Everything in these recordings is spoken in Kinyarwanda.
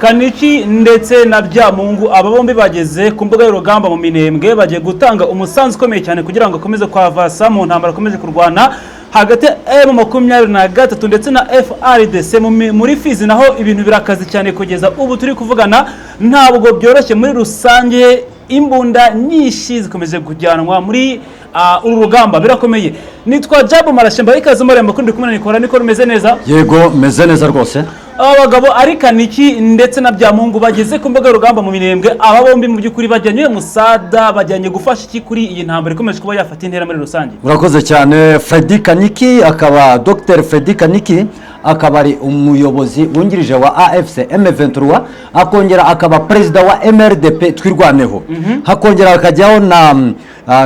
Kaniki ndetse na Byamungu, aba bombi bageze ku mbuga y'urugamba mu Minembwe, bagiye gutanga umusanzu ukomeye cyane kugira ngo akomeze kwavasa mu ntambara akomeje kurwana hagati ya M23 ndetse na FARDC. Muri Fizi naho ibintu birakaze cyane. Kugeza ubu turi kuvugana ntabwo byoroshye. Muri rusange imbunda nyinshi zikomeje kujyanwa muri uru rugamba, birakomeye. Nitwa Jabo Marashemba, ikaze muri aya makuru. Ndi kumwe na Nikora. Nikora, umeze neza? Yego, meze neza rwose. Aba bagabo ari Kaniki ndetse na Byamungu bageze ku mbuga y'urugamba mu Minembwe. Aba bombi mu by'ukuri bajyanye musada, bajyanye gufasha iki kuri iyi ntambara ikomeje kuba yafata intera muri rusange? Urakoze cyane. Fredy Kaniki akaba, Dr Fredy Kaniki akaba ari umuyobozi wungirije wa AFC M23, akongera akaba perezida wa MRDP Twirwaneho, hakongera hakajyaho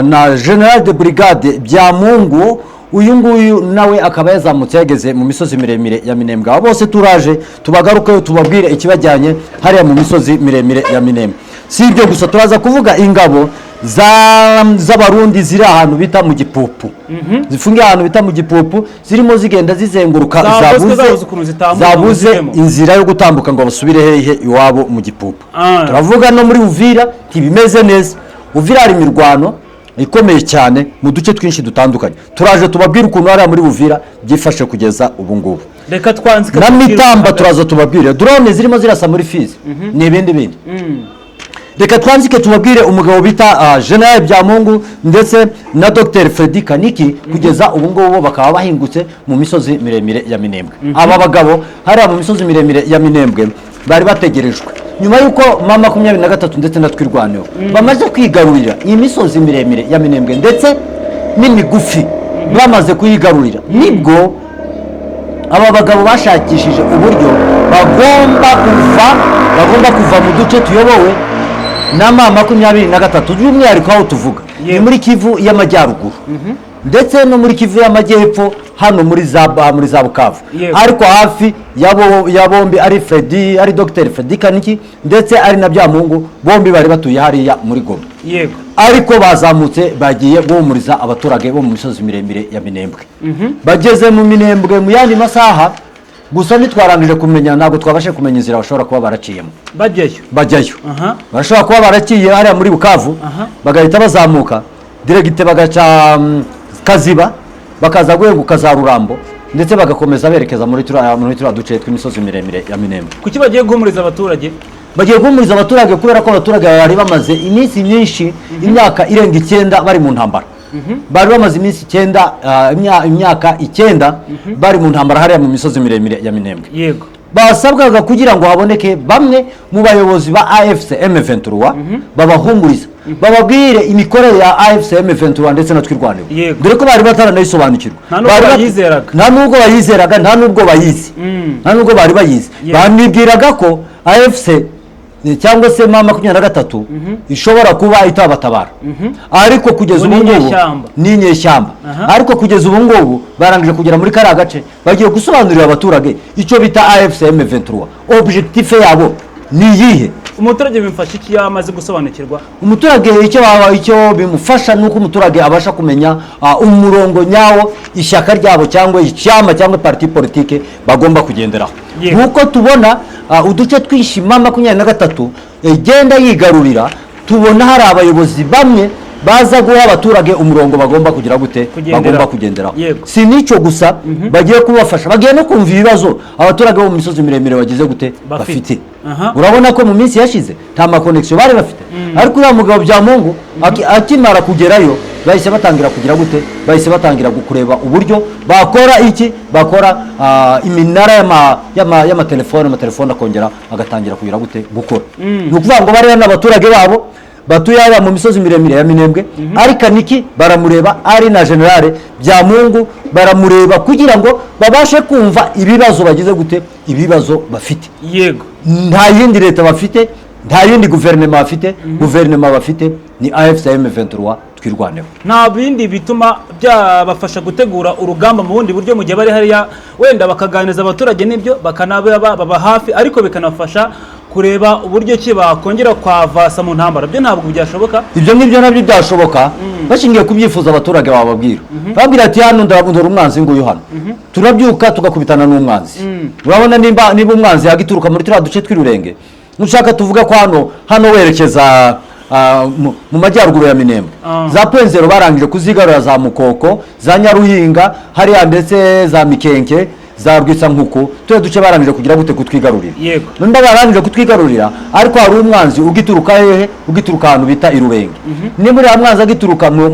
na General de Brigade Byamungu. Uyu nguyu nawe akaba yazamutse, yageze mu misozi miremire ya Minembwe. Abo bose turaje tubagarukeho, tubabwire ikibajyanye hariya mu misozi miremire ya Minembwe. Si ibyo gusa, turaza kuvuga ingabo z'Abarundi ziri ahantu bita mu Gipupu, zifungiye ahantu bita mu Gipupu, zirimo zigenda zizenguruka. Zaboswe, zabuze zabuze ukuntu zitambuka ngo zabuze zivemo. inzira yo gutambuka ngo basubire hehe? Iwabo mu Gipupu. Turavuga no muri Uvira ntibimeze neza. Uvira hari imirwano ikomeye cyane mu duce twinshi dutandukanye. Turaje tubabwire ukuntu hariya muri Uvira byifashe kugeza ubu ngubu. Reka twanzike Na tubwire Mitamba turaza tubabwire drone zirimo zirasa muri Fizi, ni ibindi bindi. Reka twanzike tubabwire umugabo bita General Byamungu ndetse na Dr Fredy Kaniki. Kugeza ubu ngubu bakaba bahingutse mu misozi miremire ya Minembwe. Aba bagabo hariya mu misozi miremire ya Minembwe bari bategerejwe nyuma y'uko M23 ndetse na Twirwaneho bamaze kwigarurira iyi misozi miremire ya Minembwe ndetse n'imigufi. Bamaze kuyigarurira nibwo aba bagabo bashakishije uburyo bagomba kuva mu duce tuyobowe na M23, by'umwihariko aho tuvuga ni muri Kivu y'Amajyaruguru ndetse no muri Kivu y'Amajyepfo, hano muri za Bukavu. Ariko hafi ya bombi, ari Fredy, ari Dr Fredy Kaniki ndetse ari na Byamungu, bombi bari batuye hariya muri Goma. Ariko bazamutse bagiye guhumuriza abaturage bo mu misozi miremire ya Minembwe. Bageze mu Minembwe mu yandi masaha gusa ntitwarangije kumenya, ntabwo twabashe kumenya inzira bashobora kuba baraciyemo bajyayo. Bajyayo. Bashobora kuba baraciye hariya muri Bukavu, bagahita bazamuka direct bagaca Kaziba, bakaza guhenguka za Rurambo, ndetse bagakomeza berekeza muri turiya duce tw'imisozi miremire ya Minembwe. Kuki bagiye guhumuriza abaturage? Bagiye guhumuriza abaturage kubera ko abaturage bari bamaze iminsi myinshi, imyaka irenga 9 bari mu ntambara. Bari bamaze iminsi 9, imyaka 9 bari mu ntambara hariya mu misozi miremire ya Minembwe. Basabwaga kugira ngo haboneke bamwe mu bayobozi ba AFC M23 babahumuriza, bababwire imikorere ya AFC M23 ndetse na Twirwaneho, dore ko bari bataranayisobanukirwa. Nta nubwo bayizeraga. Nta nubwo bayizeraga, nta nubwo bayizi, nta nubwo bari bayizi. Banibwiraga ko AFC cyangwa se M23 ishobora kuba itabatabara, ariko kugeza Ngo ubu ni ngubu inyeshyamba. Ni inyeshyamba. Ariko kugeza ubu ngubu barangije kugera muri kariya gace, bagiye gusobanurira abaturage icyo bita AFC M23, objectif yabo ni iyihe. Umuturage bimufasha iki iyo amaze gusobanukirwa? Umuturage icyo bimufasha ni uko umuturage abasha kumenya umurongo nyawo ishyaka ryabo cyangwa icyama cyangwa parti politique bagomba kugenderaho. Nk'uko tubona uduce twinshi M23 igenda yigarurira, tubona hari abayobozi bamwe baza guha abaturage umurongo bagomba kugira gute? Kugenderaho. Bagomba kugenderaho. Si n'icyo gusa bagiye kubafasha, bagiye no kumva ibibazo abaturage bo mu misozi miremire bagize gute? Bafite. Bafite. Aha. Urabona ko mu minsi yashize nta ma connexion bari bafite, ariko uriya mugabo Byamungu akimara kugerayo bahise batangira kugira gute? Bahise batangira kureba uburyo bakora iki, bakora iminara y'amatelefone, amatelefone akongera agatangira kugira gute? Gukora. Ni ukuvuga ngo bariya n'abaturage babo batuye hariya mu misozi miremire ya Minembwe, ari Kaniki baramureba, ari na General Byamungu baramureba, kugira ngo babashe kumva ibibazo bagize gute? Ibibazo bafite. Nta yindi leta bafite, nta yindi guverinoma bafite. Guverinoma bafite ni AFC M23 Twirwaneho. Nta bindi bituma byabafasha gutegura urugamba mu bundi buryo mu gihe bari hariya, wenda bakaganiriza abaturage n'ibyo bakanaba baba hafi, ariko bikanafasha kureba uburyo ki bakongera kwavasa mu ntambara, byo ntabwo byashoboka. Ibyo ngibyo nabyo byashoboka bashingiye ku byifuzo abaturage bababwira. Babwira ati: "Hano ndabona umwanzi, nguyu hano turabyuka tugakubitana n'umwanzi." Urabona nimba umwanzi yagituruka muri turiya duce tw'Irurenge, nushaka tuvuga ko hano werekeza mu majyaruguru ya Minembwe, za Point Zéro barangije kuzigarura, za Mukoko, za Nyaruhinga hariya, ndetse za Mikenke, za Rwisankuku, turiya duce barangije kugira gute? Kutwigarurira. Nimba barangije kutwigarurira, ariko hari umwanzi ugituruka hehe? Ugituruka ahantu bita Irubenge. Niba uriya mwanzi agituruka mu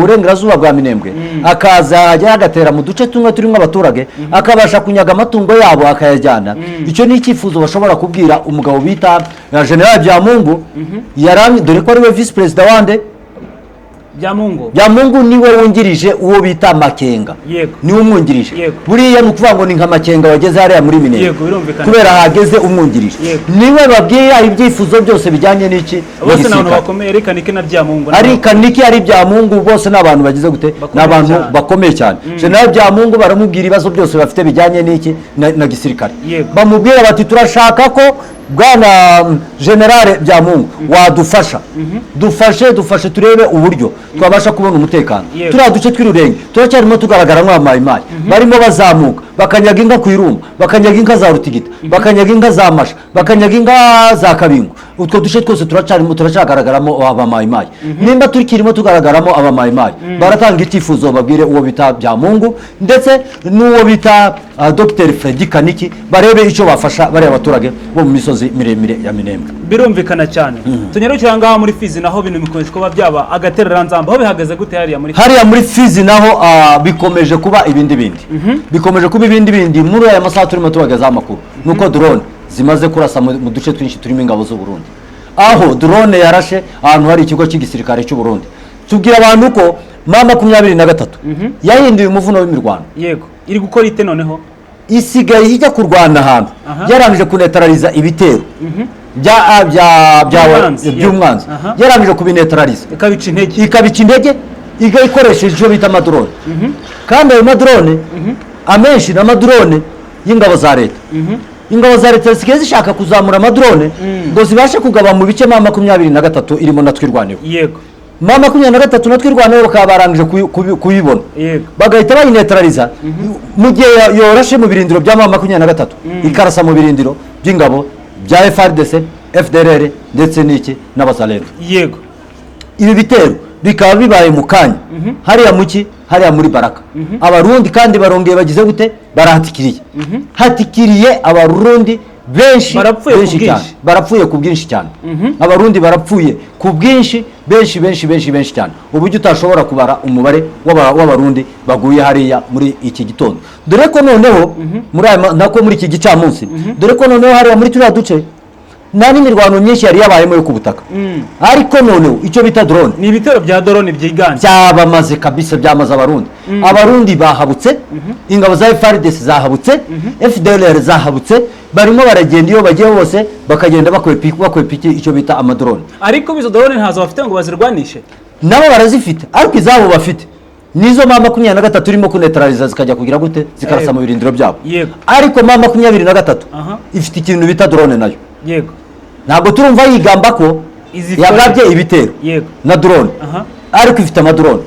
burengerazuba bwa Minembwe, akaza ajya agatera mu duce tumwe turimo abaturage, akabasha kunyaga amatungo yabo akayajyana, icyo ni icyifuzo bashobora kubwira umugabo bita General Byamungu. Dore ko ari we visi perezida wande? Byamungu. Byamungu niwe wungirije uwo bita Makenga. Niwe umwungirije. Buriya ni ukuvuga ngo ni nka Makenga wageze hariya muri Minembwe. Yego, birumvikana. Kubera hageze umwungirije, niwe babwira ibyifuzo byose bijyanye n'iki? Bose ni abantu N'igisirikare. bakomeye, reka Nike na Byamungu. Ari Kaniki, ari Byamungu, bose ni abantu bagize gute? Ni Bakomeye abantu cyane. bakomeye cyane. General Byamungu baramubwira ibibazo byose bafite bijyanye n'iki? Na gisirikare. Bamubwira bati: "Turashaka ko bwana General Byamungu wadufasha, dufashe, dufashe turebe uburyo twabasha kubona umutekano. Turiya duce tw'Irurenge turacyarimo tugaragara nk'abamayimayi barimo bazamuka, bakanyaga inka ku Irumba, bakanyaga inka za Rutigita, bakanyaga inka za Masha, bakanyaga inka za Kabingo. Utwo duce twose turacyarimo, turacyagaragaramo abamayimayi." Nimba tukirimo tugaragaramo abamayimayi, baratanga icyifuzo babwire uwo bita Byamungu ndetse n'uwo bita Dr Freddy Kaniki, barebe icyo bafasha bariya baturage bo mu misozi miremire ya Minembwe. Birumvikana cyane. Tunyarukira aha ngaha muri Fizi, naho ibintu bikomeje kuba byaba agatereranzamba. Aho bihagaze gute hariya muri Hariya muri Fizi naho bikomeje kuba ibindi bindi, bikomeje kuba ibindi bindi. Muri aya masaha turimo tubagezaho amakuru nuko drone zimaze kurasa mu duce twinshi turimo ingabo z'u Burundi, aho drone yarashe ahantu hari ikigo cy'igisirikare cy'u Burundi. Tubwira abantu ko M23 yahinduye umuvuno w'imirwano. Yego, iri gukora ite noneho? Isigaye ijya kurwana ahantu yarangije kunetarariza ibitero bya By'umwanzi, yego. by'umwanzi, yarangije kubinetarariza, ikabica intege. Ikabica intege, ikoresheje icyo bita amadrone. Kandi ayo madrone amenshi ni amadrone y'ingabo za leta. Ingabo za leta zisigaye zishaka kuzamura amadrone ngo zibashe kugaba mu bice M23 irimo na Twirwaneho. M23 na Twirwaneho bakaba barangije kuyibona, bagahita bayinetarariza mu gihe yorashe mu birindiro bya M23, ikarasa mu birindiro by'ingabo bya FARDC, FDLR ndetse n'iki, n'Abazalendo. Ibi bitero bikaba bibaye mu kanya hariya muki, hariya muri Baraka. Abarundi kandi barongeye bagize gute? Barahatikiriye, hatikiriye Abarundi benshi. Barapfuye ku Benshi bwinshi. cyane, barapfuye ku bwinshi cyane. Abarundi barapfuye ku bwinshi, benshi, benshi, benshi, benshi cyane, uburyo utashobora kubara umubare w'Abarundi baguye hariya muri iki gitondo. Dore ko noneho muri aya nako muri iki gicamunsi, dore ko noneho hariya muri turiya duce nta n'imirwano myinshi yari yabayemo yo ku butaka, ariko noneho icyo bita drone, Ni ibitero bya drone byiganje. Byabamaze kabisa, byamaze Abarundi. Abarundi bahabutse, ingabo za FARDC zahabutse, FDLR zahabutse, barimo baragenda, iyo bagiye hose bakagenda bakwepa icyo bita amadrone. Ariko izo drone ntazo bafite ngo bazirwanishe. Nabo barazifite, ariko izabo bafite nizo M23 irimo kunetraliza, zikajya kugira gute? Zikarasa mu birindiro byabo. Ariko M23 ifite ikintu bita drone nayo. Ntabwo turumva yigamba ko Izikora. yagabye ibitero na drone, ariko ifite amadrone.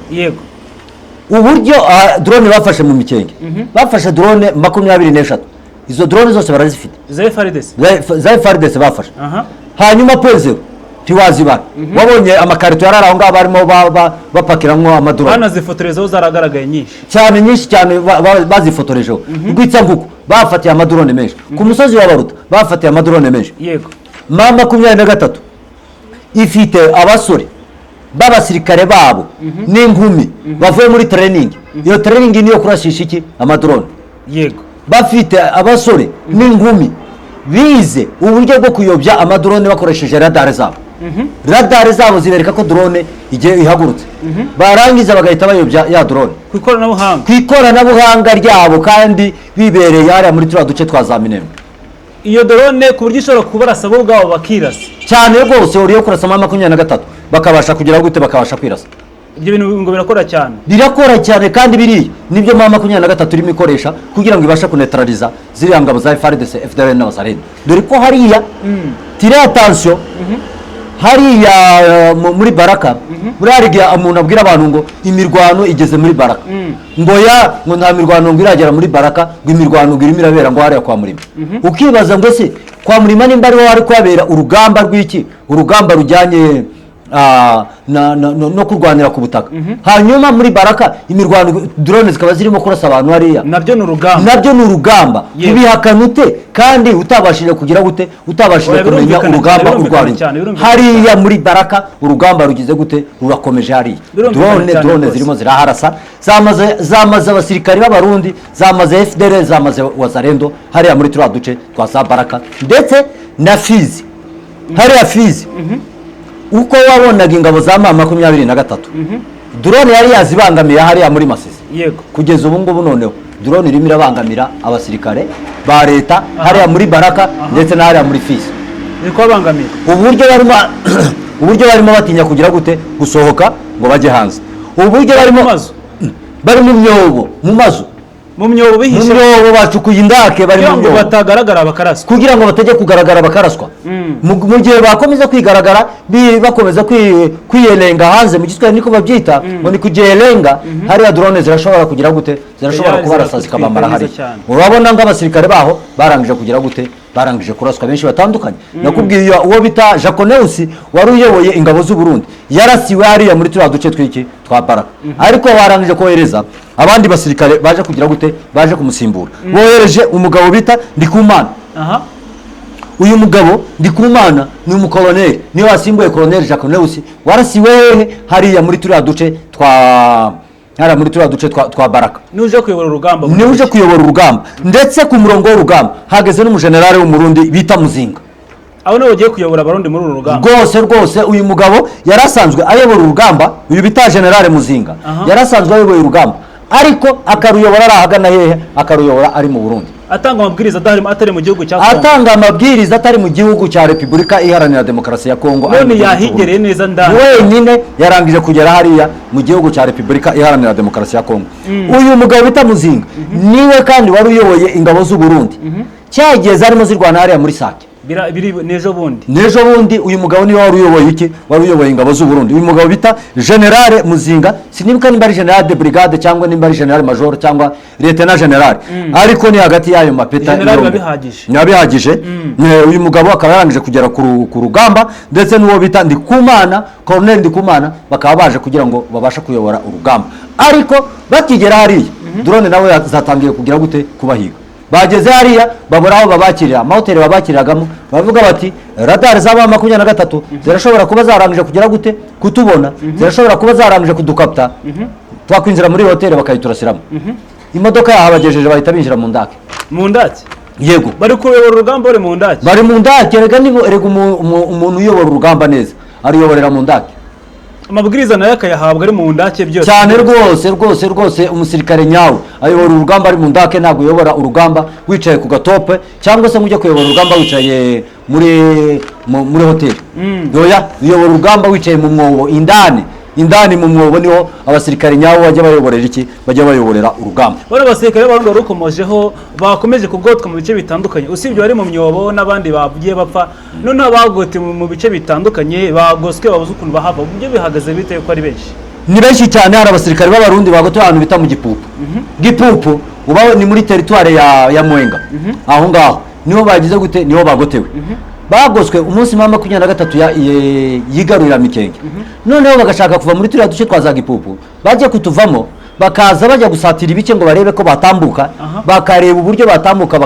Uburyo drone bafashe mu Mikenge, bafashe drone 23, izo drone zose barazifite. Za FARDC. Za FARDC bafashe. Hanyuma Point Zéro ntiwazibara, wabonye amakarito yari ari aho ngaho barimo bapakiramwo amadrone. Banazifotorezaho, zaragaragaye nyinshi. Cyane, nyinshi cyane, bazifotorejeho. Rwitsankuku bafatiye amadrone menshi, ku musozi wa Baruta bafatiye amadrone menshi. M23 ifite abasore b'abasirikare babo n'inkumi bavuye muri training. Iyo training niyo kurashisha iki? Amadrone. Bafite abasore n'inkumi bize uburyo bwo kuyobya amadrone bakoresheje radar zabo. Radar zabo zibereka ko drone igihe ihagurutse, barangiza bagahita bayobya ya drone. Ku ikoranabuhanga. Ku ikoranabuhanga ryabo, kandi bibereye hariya muri turiya duce twa za Minembwe. Iyo drone ku buryo ishobora kubarasa bo ubwabo bakirasa. Cyane rwose, uriyo kurasa M23 bakabasha kugira gute? Bakabasha kwirasa. Ibyo bintu ngo birakora cyane. Birakora cyane, kandi biriya nibyo ma 23 irimo ikoresha kugira ngo ibashe kuneutraliza ziriya ngabo za FARDC, FDLR n'Abazalendo, dore ko hariya tire attention, hariya muri Baraka, muri hari igihe umuntu abwira abantu ngo imirwano igeze muri Baraka, ngo ya ngo nta mirwano ngo iragera muri Baraka, ngo imirwano ngo irimo irabera ngo hariya kwa Murima. Ukibaza ngo se kwa Murima nimba ariho hari kuhabera urugamba rw'iki, urugamba rujyanye no kurwanira ku butaka, hanyuma muri Baraka imirwano, drone zikaba zirimo kurasa abantu hariya? Nabyo ni urugamba. Nabyo ni urugamba. Ubihakana ute kandi utabashije kugira gute, utabashije Oya, kumenya birumvikana urugamba cyane, urwo ari? birumvikana cyane, birumvikana. Hariya muri Baraka urugamba rugize gute? Rurakomeje hariya. Birumvikana Drone, cyane drone rwose. zirimo ziraharasa, zamaze abasirikari b'Abarundi, zamaze FDLR, zamaze Wazalendo hariya muri turiya duce twa za Baraka ndetse na Fizi. Hariya Fizi, uko wabonaga ingabo za ma 23, drone yari yazibangamiye hariya muri Masisi. Kugeza ubu ngubu noneho drone irimo irabangamira abasirikare ba leta hariya muri Baraka ndetse na hariya muri Fizi. Ziri kubabangamira. Uburyo barimo batinya kugira gute, gusohoka ngo bajye hanze, uburyo barimo Mu mazu. Bari mu myobo, mu mazu. Mu myobo Mu bihishe. myobo, bacukuye indake, bari Kugira mu ngo myobo. batagaragara bakaraswa. Kugira ngo batajya kugaragara bakaraswa. Mu gihe bakomeza kwigaragara, bakomeza kwiyelenga hanze, mu Giswahili niko babyita ngo ni kujelenga, hariya drone zirashobora kugira gute, zirashobora Tayari kubarasa zirakutwika zikabamara neza hariya. cyane. Urabona nk'abasirikare baho barangije kugira gute, barangije kuraswa benshi batandukanye. Nakubwiye uwo bita Jaconeus wari uyoboye ingabo z'u Burundi, yarasiwe hariya muri turiya duce tw'iki, twa Baraka, ariko barangije kohereza abandi basirikare baje kugira gute, baje kumusimbura. Bohereje umugabo bita Ndikumana. Uyu mugabo Ndikumana ni umukoloneli, niwe wasimbuye koloneli Jaconeus warasiwe hehe? Hariya muri turiya duce twa hariya muri turiya duce twa Baraka. Nuje kuyobora urugamba. Niwe uje kuyobora urugamba, ndetse ku murongo w'urugamba hageze n'umujenerali w'Umurundi bita Muzinga. Abo nibo bagiye kuyobora Abarundi muri uru rugamba. Rwose rwose, uyu mugabo yari asanzwe ayobora urugamba, uyu bita generale Muzinga. Yari asanzwe ayoboye urugamba, ariko akaruyobora ari ahagana hehe? Akaruyobora ari mu Burundi. Atanga amabwiriza adahari, atari mu gihugu cya Kongo. Atanga amabwiriza atari mu gihugu cya Repubulika Iharanira Demokarasi ya Kongo, ari mu None gihugu cy'u yahigereye Burundi. neza ndani. Wenyine yarangije kugera hariya mu gihugu cya Repubulika Iharanira Demokarasi ya Kongo. Uyu mugabo bita Muzinga niwe kandi wari uyoboye ingabo z'u Burundi cyagiye zarimo zirwana hariya muri Sake. Biri n'ejo bundi. N'ejo bundi uyu mugabo niwe wari uyoboye iki, wari uyoboye ingabo z'u Burundi, uyu mugabo bita generale Muzinga. Sinibuka nimba ari general de brigade cyangwa nimba ari general major cyangwa lieutenant general, ariko ni hagati y'ayo mapeta General yombi. biba bihagije. Biba bihagije. Uyu mugabo akaba yarangije kugera ku rugamba, ndetse n'uwo bita Ndikumana, Colonel Ndikumana, bakaba baje kugira ngo babashe kuyobora urugamba. Ariko bakigera hariya, drone nawe zatangiye kugira gute, kubahiga. Bageze hariya babura aho babakirira, amahoteli babakiriragamo, bavuga bati radari z'aba 23 zirashobora kuba zarangije kugira gute, kutubona, zirashobora kuba zarangije kudukapta, twakwinjira muri hoteli bakayiturasiramo. Imodoka yahabagejeje bahita binjira mu ndake. Mu ndake? Yego. Bari kuyobora urugamba bari mu ndake? Bari mu ndake. Rega nibo, erega umuntu uyobora urugamba neza aruyoborera mu ndake. Amabwiriza nayo akayahabwa ari mu ndake byose. Cyane rwose rwose rwose. Umusirikare nyawe ayobora urugamba ari mu ndake, ntabwo uyobora urugamba wicaye ku gatope cyangwa se ngo ujye kuyobora urugamba wicaye muri hoteli. Oya, uyobora urugamba wicaye mu mwobo indani, indani mu mwobo niho abasirikare nyabo bajya bayoborera iki, bajya bayoborera urugamba. Bano basirikare b'Abarundi warukomojeho bakomeje kugotwa mu bice bitandukanye, usibye bari mu myobo n'abandi bagiye bapfa, noneho abagote mu bice bitandukanye bagoswe babuze ukuntu bahava, ibyo bihagaze bite ko ari benshi? Ni benshi cyane. Hari abasirikare b'Abarundi bagotoye ahantu bita mu Gipupu. Gipupu uba ni muri teritware ya Mwenga, aho ngaho niho bagize gute, niho bagotewe. Bagoswe umunsi wa 23 yigarurira Mikenge, noneho bagashaka kuva muri turiya duce twa za Gipupu. Bajya kutuvamo, bakaza bajya gusatira ibice ngo barebe ko batambuka, bakareba uburyo batambuka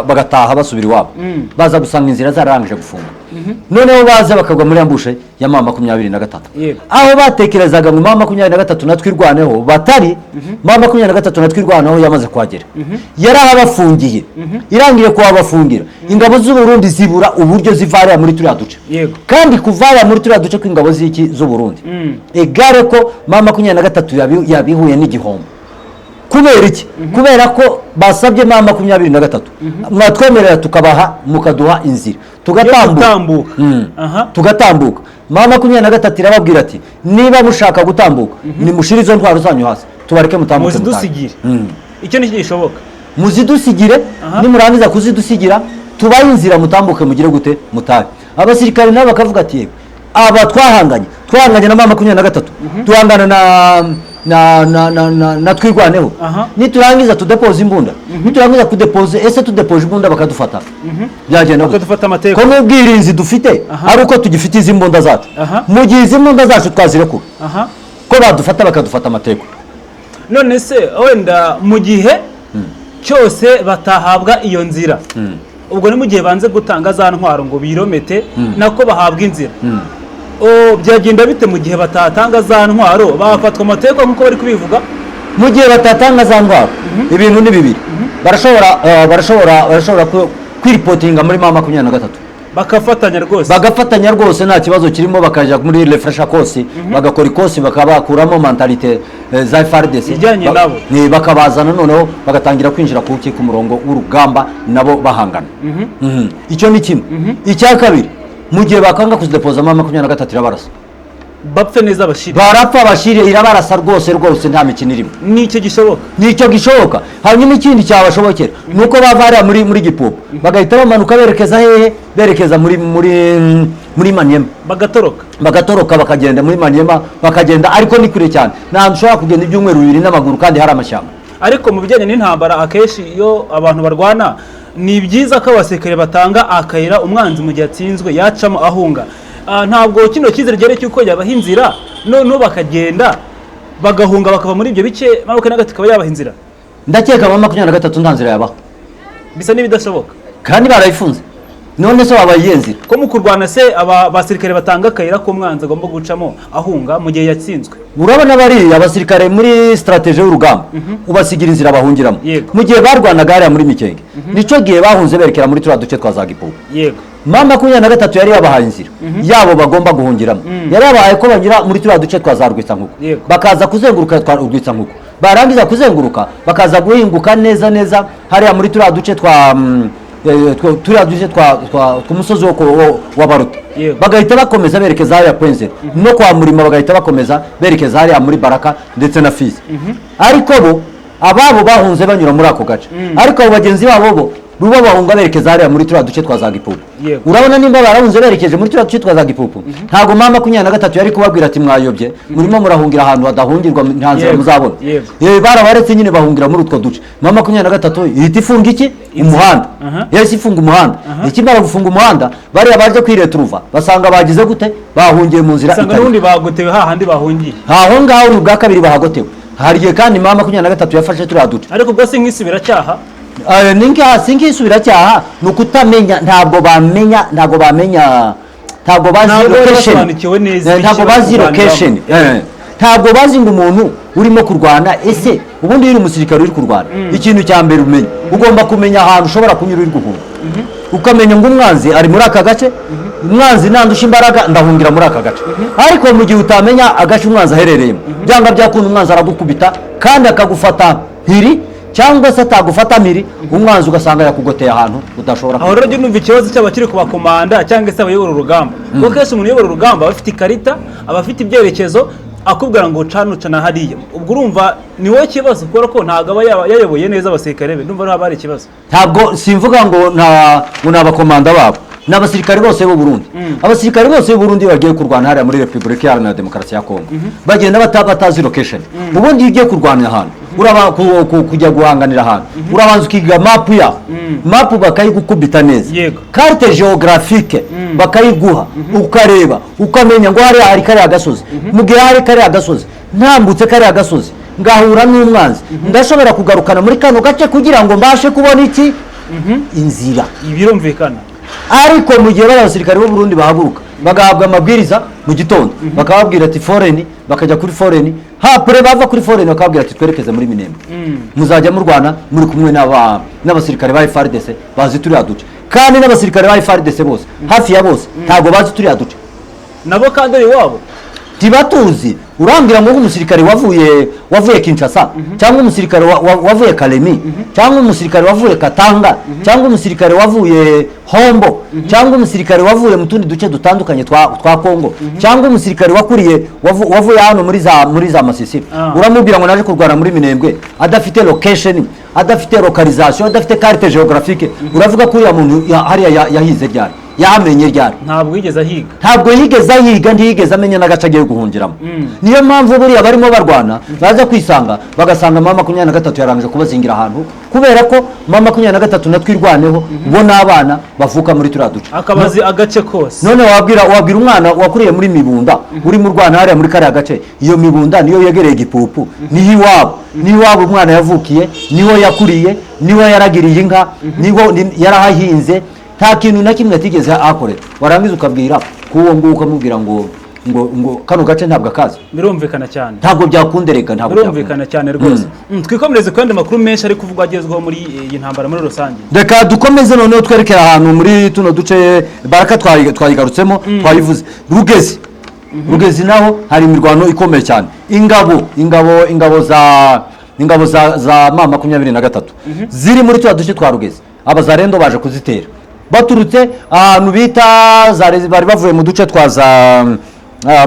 bagataha basubira iwabo. Baza gusanga inzira zararangije gufunga, noneho baza bakagwa muri ambush ya ma 23. Aho batekerezaga ngo ma 23 natwe irwaneho batari, ma 23 natwe irwaneho yamaze kuhagera, yarahabafungiye. Irangiye kuhabafungira, ingabo z'u Burundi zibura uburyo ziva hariya muri turiya duce. Kandi kuva hariya muri turiya duce kw'ingabo z'iki, z'u Burundi, egare ko ma 23 yabihuye n'igihombo. Kubera iki? Kubera ko basabye ma 23, mwatwemerera tukabaha, mukaduha inzira tugatambuka. Gutambuka. Tugatambuka. M23 irababwira ati niba mushaka gutambuka, nimushire izo ntwaro zanyu hasi, tubareke mutambuke mutahe. Muzidusigire. Icyo ni gishoboka. Muzidusigire. Nimurangiza kuzidusigira, tubahe inzira mutambuke, mugire gute, mutahe. Abasirikare nabo bakavuga ati yewe, aba twahanganye na M23, duhangana na Twirwaneho. Niturangiza tudepoza imbunda, niturangiza kudepoza, ese tudepoje imbunda bakadufata, byagenda gute? Bakadufata amateka. Ko n'ubwirinzi dufite ari uko tugifite izi mbunda zacu, mu gihe izi mbunda zacu twazirekura, ko badufata bakadufata amateka? None se wenda mu gihe cyose batahabwa iyo nzira, ubwo ni mu gihe banze gutanga za ntwaro ngo biromete, nako bahabwa inzira, byagenda bite mu gihe batatanga za ntwaro, bafatwa amateka nk'uko bari kubivuga? Mu gihe batatanga za ntwaro, ibintu ni bibiri: barashobora kwiripotinga muri M23, bakafatanya rwose. Bagafatanya rwose, nta kibazo kirimo, bakajya muri refresher course, bagakora ikosi, bakabakuramo mentalité za FARDC Ijyanye nabo. Bakabazana noneho bagatangira kwinjira ku murongo w'urugamba nabo bahangana. Icyo ni kimwe. Icya kabiri, mu gihe bakanga kuzidepoza, M23 irabarasa. Bapfe neza bashire. Barapfa bashire, irabarasa rwose rwose, nta mikino irimo. Nicyo gishoboka. Nicyo gishoboka. Hanyuma ikindi cyabashobokera ni uko bava hariya muri Gipupu, bagahita bamanuka berekeza hehe? Berekeza muri Maniema. Bagatoroka. Bagatoroka, bakagenda muri Maniema, bakagenda, ariko ni kure cyane, nta hantu ushobora kugenda ibyumweru 2 n'amaguru kandi hari amashyamba. Ariko mu bijyanye n'intambara, akenshi iyo abantu barwana, ni byiza ko abasirikare batanga akayira umwanzi mu gihe atsinzwe yacamo ahunga. Ntabwo kino cyizere gihari cy'uko yabaha inzira, noneho bakagenda bagahunga bakava muri ibyo bice, M23 ikaba yabaha inzira? Ndakeka M23 nta nzira yabaho. Bisa n'ibidashoboka. Kandi barayifunze, none se wabaye iyihe nzira? Ko mu kurwana se aba basirikare batanga akayira k'umwanzi agomba gucamo ahunga mu gihe yatsinzwe? Urabona bariya abasirikare muri stratégie y'urugamba ubasigira inzira bahungiramo. Mu gihe barwanaga hariya muri Mikenge, nico gihe bahunze berekera muri turiya duce twa za Gipupu. M23 yari yabahaye inzira yabo bagomba guhungiramo, yari yabahaye ko banyura muri turiya duce twa za Rwitsankuku, bakaza kuzenguruka twa Rwitsankuku, barangiza kuzenguruka bakaza guhinguka neza neza hariya muri turiya duce twa turiya duce twa tw'umusozi wa Baruta, bagahita bakomeza berekeza hariya Point Zéro no kwa Murima, bagahita bakomeza berekeza hariya muri Baraka ndetse na Fizi. Ariko bo ababo bahunze banyura muri ako gace, ariko abo bagenzi babo bo bahunga berekeza hariya muri turiya duce twa za Gipupu. Urabona nimba barahunze berekeje muri turiya duce twa za Gipupu, ntabwo M23 yari kubabwira ati mwayobye, murimo murahungira ahantu hadahungirwa, nta nzira muzabona. Barabaretse nyine bahungira muri utwo duce. M23 ihita ifunga iki? Umuhanda. Yahise ifunga umuhanda. Ikimara gufunga umuhanda, bariya baje kwiretruva basanga bagize gute? Bahungiye mu nzira usanga itari. N'ubundi bagotewe hahandi bahungiye. Aho ngaho ni ubwa kabiri bahagotewe. Hari igihe kandi M23 yafashe turiya duce. Ariko ubwo si nk'isubiracyaha? Ni nk'isubiracyaha, ni ukutamenya, ntabwo bamenya, ntabwo bazi Ntabwo bari location. basobanukiwe neza Ntabwo icyo bazi bari location. Ntabwo bazi ngo umuntu urimo kurwana, ese ubundi iyo uri umusirikare uri kurwana, ikintu cya mbere umenya, ugomba kumenya ahantu ushobora kunyura uri guhunga, ukamenya ngo umwanzi ari muri aka gace, umwanzi nandusha imbaraga ndahungira muri aka gace. Ariko mu gihe utamenya agace umwanzi aherereyemo, byanga byakunda umwanzi aragukubita kandi akagufata mpiri, cyangwa se atagufata mpiri, umwanzi ugasanga yakugoteye ahantu udashobora. Aho rero jya numva ikibazo cyaba kiri ku bakomanda cyangwa se abayobora urugamba, kuko kenshi umuntu uyobora urugamba aba afite ikarita, aba afite ibyerekezo, akubwira ngo cana ucana hariya. Ubwo urumva ni wowe kibazo, kubera ko ntabwo aba yayoboye neza abasirikare be. Ndumva haba hari ikibazo. Ntabwo simvuga ngo ngo ni abakomanda babo, ni abasirikare bose b'u Burundi. Abasirikare bose b'u Burundi bagiye kurwana hariya muri Repubulika Iharanira Demokarasi ya Kongo bagenda batazi location. Ubundi iyo ugiye kurwanira ahantu, uraba kujya guhanganira ahantu, urabanza ukiga mapu yaho, mapu bakayigukubita neza, carte géographique bakayiguha, ukareba, ukamenya ngo hariya hari kariya gasozi, mu gihe hari kariya gasozi, ntambutse kariya gasozi ngahura n'umwanzi, ndashobora kugarukana muri kano gace kugira ngo mbashe kubona iki? Inzira. Birumvikana. Ariko mu gihe bariya basirikare b'u Burundi bahaguruka bagahabwa amabwiriza mu gitondo, bakababwira ati foreni, bakajya kuri foreni, hapure bava kuri foreni bakababwira ati twerekeze muri Minembwe, muzajya murwana muri kumwe n'abasirikare ba FARDC bazi turiya duce. Kandi n'abasirikare ba FARDC bose, hafi ya bose, ntabwo bazi turiya duce. Nabo kandi ari iwabo. Ntibatuzi. Urambwira ngo umusirikare wavuye Kinshasa, cyangwa umusirikare wavuye Kalemi, cyangwa umusirikare wavuye Katanga, cyangwa umusirikare wavuye Hombo, cyangwa umusirikare wavuye mu tundi duce dutandukanye twa Kongo, cyangwa umusirikare wakuriye wavuye hano muri za Masisi, uramubwira ngo naje kurwana muri Minembwe adafite location, adafite localisation, adafite carte géographique? Uravuga ko uriya muntu hariya yahize ryari? Yahamenye ryari? Ntabwo yigeze ahiga. Ntabwo yigeze ahiga, ntiyigeze amenya n'agace agiye guhungiramo. Niyo mpamvu buriya barimo barwana baza kwisanga bagasanga mama 23 yarangije kubazingira ahantu, kubera ko mama 23 na Twirwaneho bo n'abana bavuka muri turiya duce. Akabazi agace kose. None wabwira umwana wakuriye muri Mibunda uri mu Rwanda hariya muri kariya gace, iyo Mibunda niyo yegereye Gipupu, niho iwabo, niho iwabo umwana yavukiye, niho yakuriye, niho yaragiriye inka, niho yarahahinze, nta kintu na kimwe atigeze ahakorera. Warangiza ukabwira k'uwo nguwo, ukamubwira ngo kano gace ntabwo akazi. Birumvikana cyane. Ntabwo byakundereka, ntabwo byakunda. Birumvikana cyane rwose. Twikomereze ku yandi makuru menshi ari kuvugwa agezweho muri iyi ntambara muri rusange. Reka dukomeze noneho twerekera ahantu muri tuno duce. Baraka twayigarutsemo, twayivuze. Rugezi naho hari imirwano ikomeye cyane. Ingabo za ma 23 ziri muri turiya duce twa Rugezi, abazarendo baje kuzitera baturutse ahantu bita za bari bavuye mu duce twa za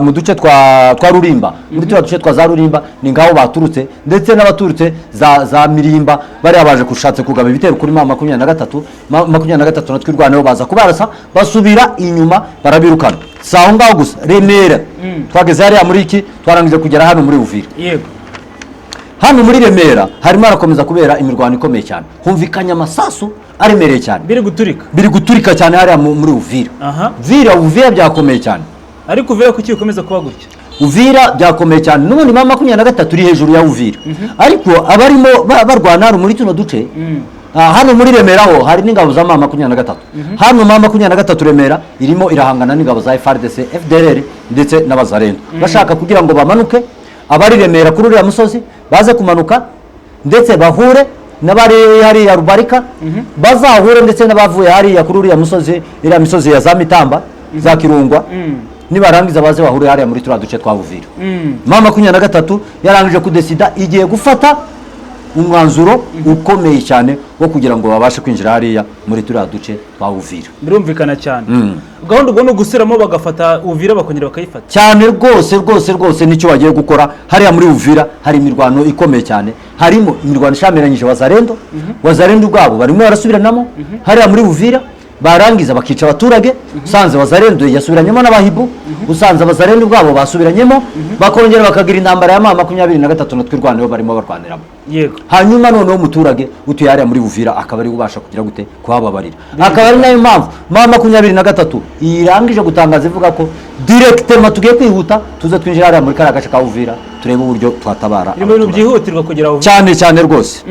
mu duce twa Rurimba, muri turiya duce twa za Rurimba ni ngaho baturutse, ndetse n'abaturutse za Mirimba. Bariya baje kushatse kugaba ibitero kuri ma 23, ma 23 na Twirwaneho baza kubarasa, basubira inyuma, barabirukana. Si aho ngaho gusa, Remera twageze hariya muri iki, twarangije kugera hano muri Uvira. Hano muri Remera harimo harakomeza kubera imirwano ikomeye cyane, humvikanye amasasu aremereye cyane. Biri guturika. Biri guturika cyane hariya muri Uvira. Uvira byakomeye cyane. Ariko Uvira kuki bikomeza kuba gutya? Uvira byakomeye cyane. N'ubundi ma 23 iri hejuru ya Uvira, ariko abarimo barwana hano muri tuno duce, hano muri Remera ho hari n'ingabo za ma 23. Hano ma 23 Remera irimo irahangana n'ingabo za FARDC, FDLR ndetse n'abazarendo, bashaka kugira ngo bamanuke abari Remera kuri uriya musozi, baze kumanuka ndetse bahure n'abari hariya Rubarika, bazahure ndetse n'abavuye hariya kuri uriya musozi, iriya misozi ya za Mitamba, za Kirungwa. Nibarangiza baze bahure hariya muri turiya duce twa Uvira. Ma 23 yarangije kudesida, igiye gufata umwanzuro ukomeye cyane wo kugira ngo babashe kwinjira hariya muri turiya duce twa Uvira. Birumvikana cyane. Gahunda ubwo ni ugusubiramo bagafata Uvira, bakongera bakayifata. Cyane rwose, rwose rwose, nicyo bagiye gukora. Hariya muri Uvira hari imirwano ikomeye cyane, harimo imirwano ishamiranyije wazarendo. Wazarendo ubwabo barimo barasubiranamo hariya muri Uvira, barangiza bakica abaturage. Usanze wazarendo yasubiranyemo n'abahibu, usanze abazarendo ubwabo basubiranyemo, bakongera bakagira intambara ya ma 23 na Twirwaneho barimo barwaniramo. Hanyuma noneho umuturage utuye hariya muri Uvira akaba ari ubasha kugira gute? Kuhababarira. Akaba ari nayo mpamvu ma 23 irangije gutangaza ivuga ko directement tugiye kwihuta, tuze twinjira hariya muri kariya gace ka Uvira, turebe uburyo twatabara Biri mu bintu abaturage. byihutirwa kugira Uvira. Cyane cyane rwose.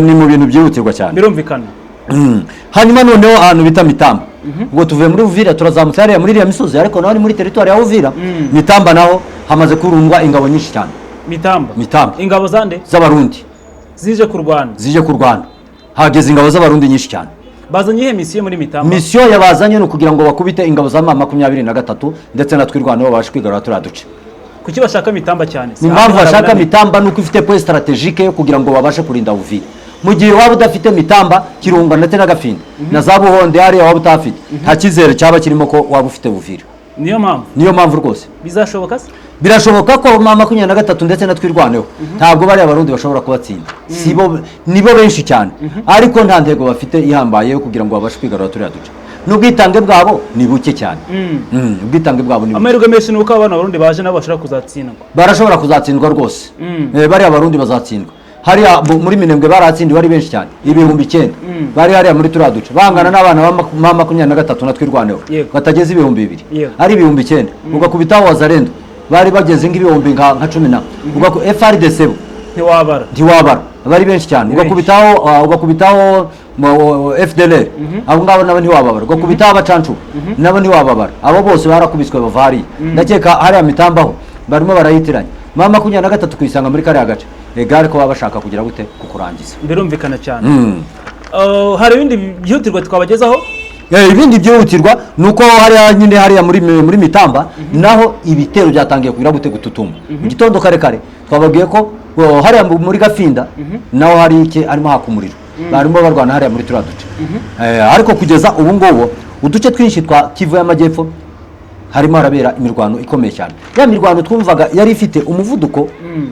Ni mu bintu byihutirwa cyane. Birumvikana. Hanyuma noneho ahantu bita Mitamba, ubwo tuvuye muri Uvira turazamutse hariya muri iriya misozi, ariko naho ni muri teritwari ya Uvira. Mitamba naho hamaze kurundwa ingabo nyinshi cyane. Mitamba? Mitamba. Ingabo zande? Z'Abarundi. Zije kurwana? Zije kurwana. Hageze ingabo z'Abarundi nyinshi cyane. Bazanye iyihe misiyo muri Mitamba? Misiyo yabazanye ni ukugira ngo bakubite ingabo za ma 23 ndetse na Twirwaneho, babashe kwigarura turiya duce. Kuki bashaka Mitamba cyane? Ni impamvu bashaka Mitamba nuko ifite point stratégique yo kugira ngo babashe kurinda Uvira. Mu gihe waba udafite Mitamba, Kirunga ndetse n'Agafinda na za Buhonde hariya waba utahafite, nta cyizere cyaba kirimo ko waba ufite Uvira. Niyo mpamvu? Niyo mpamvu rwose. Bizashoboka se? Birashoboka ko ma 23 ndetse na Twirwaneho ntabwo bariya Barundi bashobora kubatsinda, sibo nibo benshi cyane, ariko nta ntego bafite ihambaye yo kugira ngo babashe kwigarura turiya duce, n'ubwitange bwabo ni buke cyane. Ubwitange bwabo ni buke. Amahirwe menshi ni uko abana Barundi baje nabo bashobora kuzatsindwa. Barashobora kuzatsindwa rwose. Bariya Barundi bazatsindwa. Hariya muri Minembwe baratsindiwe ari benshi cyane, 9000 bari hariya muri turiya duce, bangana n'abana ba 23 na Twirwaneho batageze 2000. Ari 9000, ugakubitaho wazarendo bari bageze nk'ibihumbi nka cumi na FARDC bo Ntiwabara. Ntiwabara, bari benshi cyane. Ni benshi. Ugakubitaho FDLR, abo ngabo nabo ntiwababara. Ugakubitaho abacancu nabo ntiwababara. Abo bose barakubiswe bava hariya. Ndakeka hariya Mitambaho barimo barayitiranya ma 23 kuyisanga muri kariya gace, egare ko baba bashaka kugira gute? Kukurangiza. Birumvikana cyane. Mm. Hari ibindi byihutirwa twabagezaho. Ibindi byihutirwa ni uko hariya nyine, hariya muri Mitamba naho ibitero byatangiye kugira gute? Gututumba. Mu gitondo kare kare twababwiye ko hariya muri Gafinda naho hari iki, harimo haka umuriro, barimo barwana hariya muri turiya duce. Ariko kugeza ubu ngubu uduce twinshi twa Kivu y'Amajyepfo harimo harabera imirwano ikomeye cyane. Ya mirwano twumvaga yari ifite umuvuduko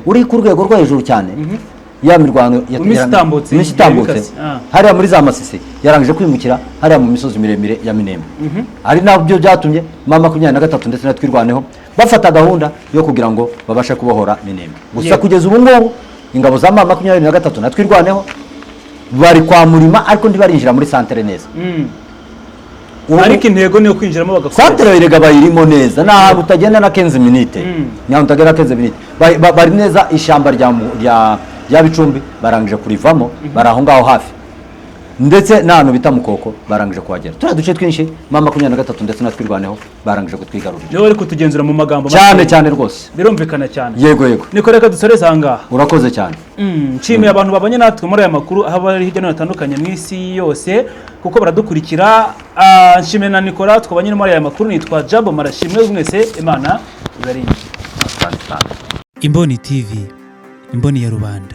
uri ku rwego rwo hejuru cyane, ya mirwano Mu minsi itambutse, mu minsi itambutse bikase. Hariya muri za Masisi yarangije kwimukira hariya mu misozi miremire ya Minembwe, ari nabyo byatumye M23 ndetse na Twirwaneho bafata gahunda yo kugira ngo babashe kubohora Minembwe. Gusa kugeza ubu ngubu ingabo za M23 na Twirwaneho bari kwa Murima, ariko ntibarinjira muri santere neza. Ariko intego ni iyo kwinjiramo bagakomeza. Santere erega bayirimo neza, ni ahantu utagenda na 15 minutes. Ni ahantu utagenda na 15 minutes. Bari neza ishyamba rya Bicumbi barangije kurivamo, bari aho ngaho hafi, ndetse n'ahantu bita Mukoko barangije kuhagera. Turiya duce twinshi M23 ndetse na Twirwaneho barangije kutwigarurira. Nibo bari kutugenzura mu magambo Cyane. Make. Cyane rwose. Birumvikana cyane. Yego. Niko, reka dusoreze aha ngaha. Urakoze cyane. Nshimiye abantu babanye natwe muri aya makuru aho bari hirya no hino hatandukanye mu isi yose kuko baradukurikira. Nshimiye na Nicolas twabanye muri aya makuru. Nitwa Jabo Marashimwe, mwese Imana ibarinde. Asante sana. Imboni TV, imboni ya rubanda.